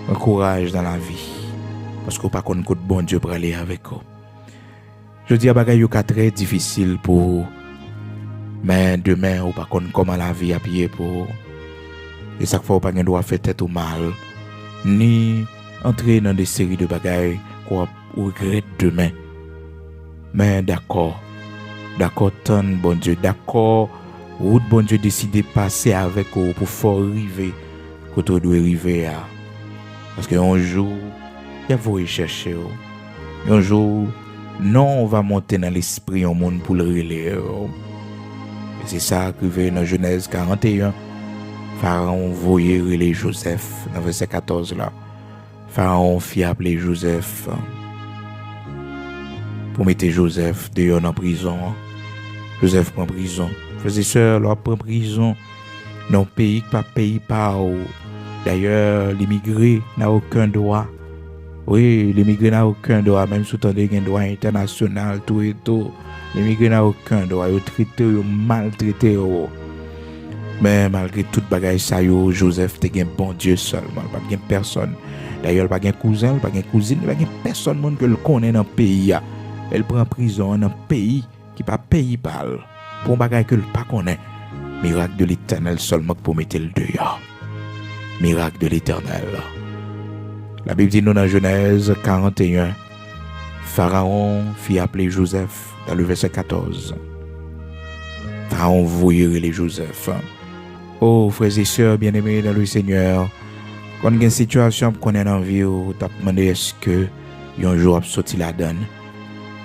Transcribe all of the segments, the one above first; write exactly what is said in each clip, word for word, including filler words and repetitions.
Pran kouraj nan lavi, paske w pa konn kot Bondye prale avèk ou. Jodi a, bagay yo ka trè difisil pou ou, men demen, ou pa konn kòman lavi ap ye pou ou. E sa k fè w pa gen dwa fè tèt ou mal, ni antre nan de seri de bagay ke w ap regrèt demen. Men dakò, dakò tann Bondye, dakò wout Bondye deside pase avèk ou pou fè w rive kote w dwe rive a. Paske yon jou, y ap voye chèche w. Yon jou, non w va monte nan lespri yon moun pou l rele w. E se sa k rive nan Jenèz karannteyen. Farawon voye rele Jozèf nan vèsè katòz la. Farawon fè aple Jozèf pou mete Jozèf deyò nan prizon an. Jozèf pran prizon. Frè e sè, lè w ap pran prizon nan yon peyi ki pa peyi pa w, dayè, limigre n'a aucun droit. Wi, limigre n'a aucun droit, menm si w tande gen dwa entènasyonal, tou e tou. Limigre n'a aucun droit, yo trete w, yo maltrete w. Men malgre tout bagay sa yo, Jozèf te gen Bondye sèlman, li pa t gen pèsonn. Dayè, li pa gen kouzen, li pa gen kouzin, li pa gen pèsonn moun ke l konnen nan peyi a. E l pran prizon an nan peyi ki pa peyi pa l, pou yon bagay ke l pa konnen. Mirak de Letènèl sèlman k pou mete l deyò. Mirak de Letènèl. Labib di nou nan Jenèz karannteyen, Farawon fè aple Jozèf, nan le vèsè katòz. Farawon voye rele Jozèf. O, frè e sè byeneme dans le Seigneur, konn gen sitiyasyon ap konnen nan vi w, w t ap mande èske yon jou w ap soti ladan l.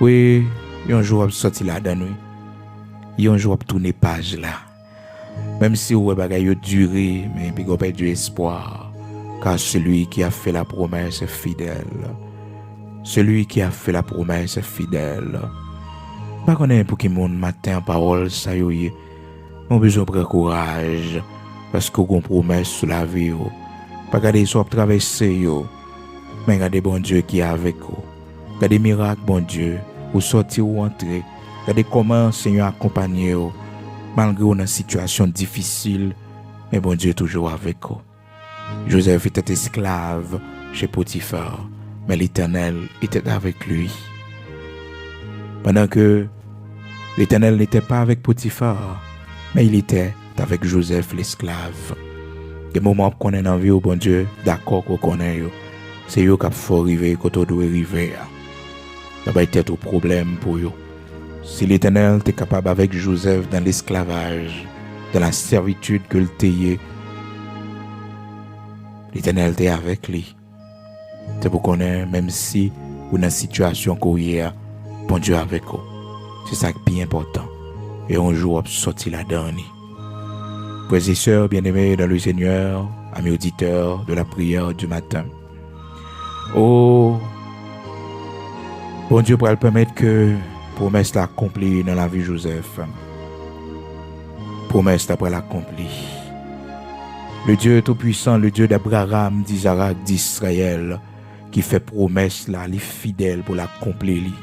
Wi, yon jou w ap soti ladan l, wi. Yon jou w ap tounen paj la. Menm si w wè bagay yo dire, men piga w pèdi espwa. Car celui qui a fait la promesse est fidèle. Celui qui a fait la promesse est fidèle. M pa konnen pou ki moun maten an pawòl sa yo ye. Men w bezwen pran kouraj, paske w gen pwomès sou lavi w. Pa gade sa w ap travèse yo, men gade Bondye ki avèk ou. Gade mirak Bondye, ou sòti, ou antre. Gade kòman Senyè akonpanye w, malgre w nan sitiyasyon difisil, men Bondye toujou avèk ou. Joseph était esclave chez Potiphar, mais l'Éternel était avec lui. Pendant que l'Éternel n'était pas avec Potiphar, mais il était avec Joseph l'esclave. Gen moman w ap konnen nan vi w, Bondye dakò ke w konnen yo. Se yo k ap fè w rive kote w dwe rive a. Pa bay tèt ou pwoblèm pou yo. Si Letènèl te kapab avèk Jozèf dans l'esclavage, dans la servitude ke l te ye, Letènèl te avèk li. Se pou konnen, menm si ou nan sitiyasyon ke w ye a, Bondye avèk ou. Se sa k pi enpòtan. E yon jou w ap sòti ladan li. Frères et sœurs bien-aimés dans le Seigneur, amis auditeurs de la prière du matin. O, Bondye pral pèmèt ke pwomès la akonpli nan lavi Jozèf. Pwomès la pral akonpli. Le Dieu Tout-Puissant, le Dieu d'Abraham, d'Isaac, d'Israël, ki fè pwomès la, li fidèl pou l akonpli li.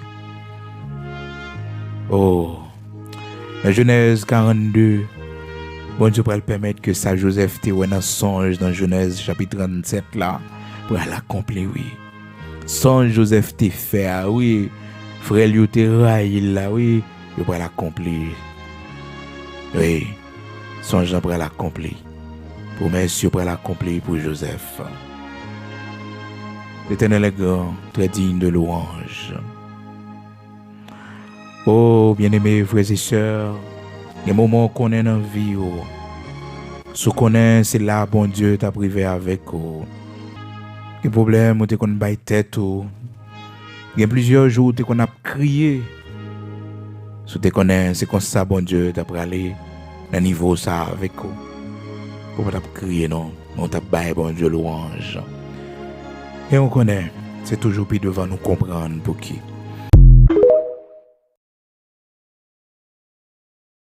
O, nan Jenèz karannde, Bondye pral pèmèt ke sa Jozèf te wè nan sonj nan Jenèz chapit trannsèt la pral akonpli, wi. Sonj Jozèf te fè a, wi. Frè l yo te rayi l la, wi. Yo pral akonpli. Wi. Sonj lan pral akonpli. Pwomès yo pral akonpli pou Jozèf. L'Éternel est grand, très digne de louange. O, byeneme frè e sè, gen moman w konnen nan vi w, si w konnen se la Bondye t ap rive avèk ou. Gen pwoblèm ou te konn bay tèt ou. Gen plizyè jou ou te konn ap kriye. Si w te konnen se konsa Bondye t ap prale nan nivo sa avèk ou, ou pa t ap kriye non, men w t ap bay Bondye lwanj. Men w konnen, se toujou pi devan nou konprann pouki.